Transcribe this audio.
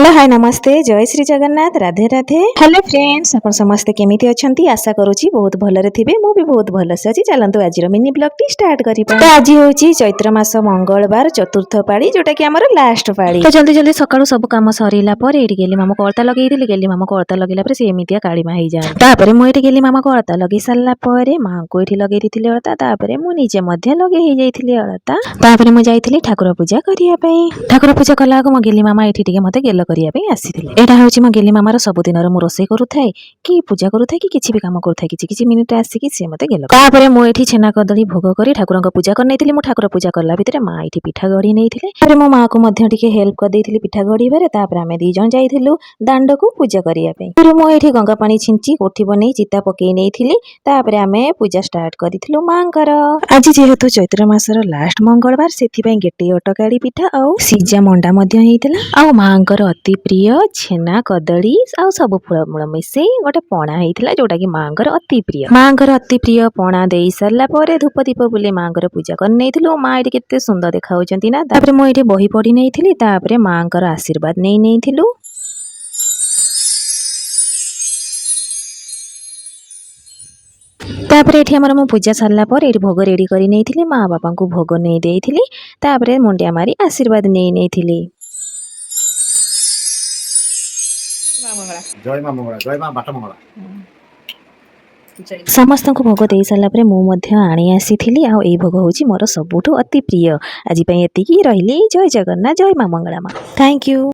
Hello, high, ନମସ୍ତେ, ଜୟ Shri Jagannath, Radhe Radhe. Hello friends, ଆପଣ ସମସ୍ତେ କେମିତି ଅଛନ୍ତି? ଆଶା କରୁଛି ବହୁତ ଭଲରେ ଥିବେ। ମୁଁ ବି ବହୁତ ଭଲସେ ଅଛି। ଚାଲନ୍ତୁ, ଆଜିର ମିନି ବ୍ଲଗଟି ଷ୍ଟାର୍ଟ କରିବା। ତ ଆଜି ହେଉଛି ଚୈତ୍ର ମାସ ମଙ୍ଗଳବାର, ଚତୁର୍ଥ ପାଳି, ଯୋଉଟା କି ଆମର ଲାଷ୍ଟ ପାଳି। ତ ଜଲ୍ଦି ଜଲ୍ଦି ସକାଳୁ ସବୁ କାମ ସରିଲା ପରେ ଏଇଠି ଗେଲି ମାମାକୁ ଅଳତା ଲଗେଇଥିଲି। ଗେଲି ମାମାକୁ ଅଳତା ଲଗେଇଲା ପରେ ସେ ଏମିତିଆ କାଳିମା ହେଇଯାଆନ୍ତି। ତାପରେ ମୁଁ ଏଇଠି ଗେଲି ମାମାକୁ ଅଳତା ଲଗେଇ ସାରିଲା ପରେ ମାଆଙ୍କୁ ଏଇଠି ଲଗେଇ ଦେଇଥିଲି ଅଳତା। ତାପରେ ମୁଁ ନିଜେ ମଧ୍ୟ ଲଗେଇ ହେଇଯାଇଥିଲି ଅଳତା। ତାପରେ ମୁଁ ଯାଇଥିଲି ଠାକୁର ପୂଜା କରିବା ପାଇଁ। ଠାକୁର ପୂଜା କଲା ବେଳକୁ ମୋ ଗେଲି ମାମା ଏଇଠି ଟିକେ ମତେ ଗେଲ କରିବା ପାଇଁ ଆସିଥିଲେ। ଏଇଟା ହେଉଛି ମୋ ଗେଲି ମାମାର ସବୁଦିନର। ମୁଁ ରୋଷେଇ କରୁଥାଏ କି ପୂଜା କରୁଥାଏ କି କିଛି ବି କାମ କରୁଥାଏ, କିଛି କିଛି ମିନିଟ୍ ଆସିକି ସିଏ ମତେ ଗେଲ। ତାପରେ ମୁଁ ଏଇଠି ଛେନା କଦଳୀ ଭୋଗ କରି ଠାକୁରଙ୍କ ପୂଜା କରିନେଇଥିଲି। ମୁଁ ଠାକୁର ପୂଜା କଲା ଭିତରେ ମା ଏଇଠି ପିଠା ଗଢ଼ି ନେଇଥିଲେ। ତାପରେ ମୋ ମାଆକୁ ମଧ୍ୟ ଟିକେ ହେଲ୍ପ କରିଦେଇଥିଲି ପିଠା ଗଢ଼ିବାରେ। ତାପରେ ଆମେ ଦି ଜଣ ଯାଇଥିଲୁ ଦାଣ୍ଡକୁ ପୂଜା କରିବା ପାଇଁ। ତାପରେ ମୁଁ ଏଇଠି ଗଙ୍ଗା ପାଣି ଛିଞ୍ଚି, କୋଠି ବନେଇ, ଚିତା ପକେଇ ନେଇଥିଲି। ତାପରେ ଆମେ ପୂଜା ଷ୍ଟାର୍ଟ କରିଥିଲୁ ମାଙ୍କର। ଆଜି ଯେହେତୁ ଚୈତ୍ର ମାସର ଲାଷ୍ଟ ମଙ୍ଗଳବାର, ସେଥିପାଇଁ ଗେଟେଇ ଅଟକାଳି ପିଠା ଆଉ ସିଝା ମଣ୍ଡା ମଧ୍ୟ ହେଇଥିଲା। ଆଉ ମାଙ୍କର ଅତି ପ୍ରିୟ ଛେନା କଦଳୀ ଆଉ ସବୁ ଫଳମୂଳ ମିଶେଇ ଗୋଟେ ପଣା ହେଇଥିଲା, ଯୋଉଟା କି ମାଙ୍କର ଅତି ପ୍ରିୟ। ମାଙ୍କର ଅତି ପ୍ରିୟ ପଣା ଦେଇ ସାରିଲା ପରେ ଧୂପ ଦୀପ ବୁଲି ମାଙ୍କର ପୂଜା କରିନେଇଥିଲୁ। ମା ଏଇଠି କେତେ ସୁନ୍ଦର ଦେଖାଯାଉଛନ୍ତି ନା? ତାପରେ ମୁଁ ଏଇଠି ବହି ପଢି ନେଇଥିଲି। ତାପରେ ମାଙ୍କର ଆଶୀର୍ବାଦ ନେଇ ନେଇଥିଲୁ। ତାପରେ ଏଠି ଆମର ମୁଁ ପୂଜା ସାରିଲା ପରେ ଏଇଠି ଭୋଗ ରେଡ଼ି କରି ନେଇଥିଲି। ମା ବାପାଙ୍କୁ ଭୋଗ ନେଇ ଦେଇଥିଲି। ତାପରେ ମୁଣ୍ଡିଆ ମାରି ଆଶୀର୍ବାଦ ନେଇ ନେଇଥିଲି। ମା ମଙ୍ଗଳା। ଜୟ ମା ମଙ୍ଗଳା, ଜୟ ମା ବାଟ ମଙ୍ଗଳା। ଜୟ। ସମସ୍ତଙ୍କୁ ଭୋଗ ଦେଇ ସାରିଲା ପରେ ମୁଁ ମଧ୍ୟ ଆଣି ଆସିଥିଲି। ଆଉ ଏଇ ଭୋଗ ହେଉଛି ମୋର ସବୁଠୁ ଅତି ପ୍ରିୟ। ଆଜି ପାଇଁ ଏତିକି ରହିଲି। ଜୟ ଜଗନ୍ନାଥ, ଜୟ ମା ମଙ୍ଗଳା ମା। Thank you.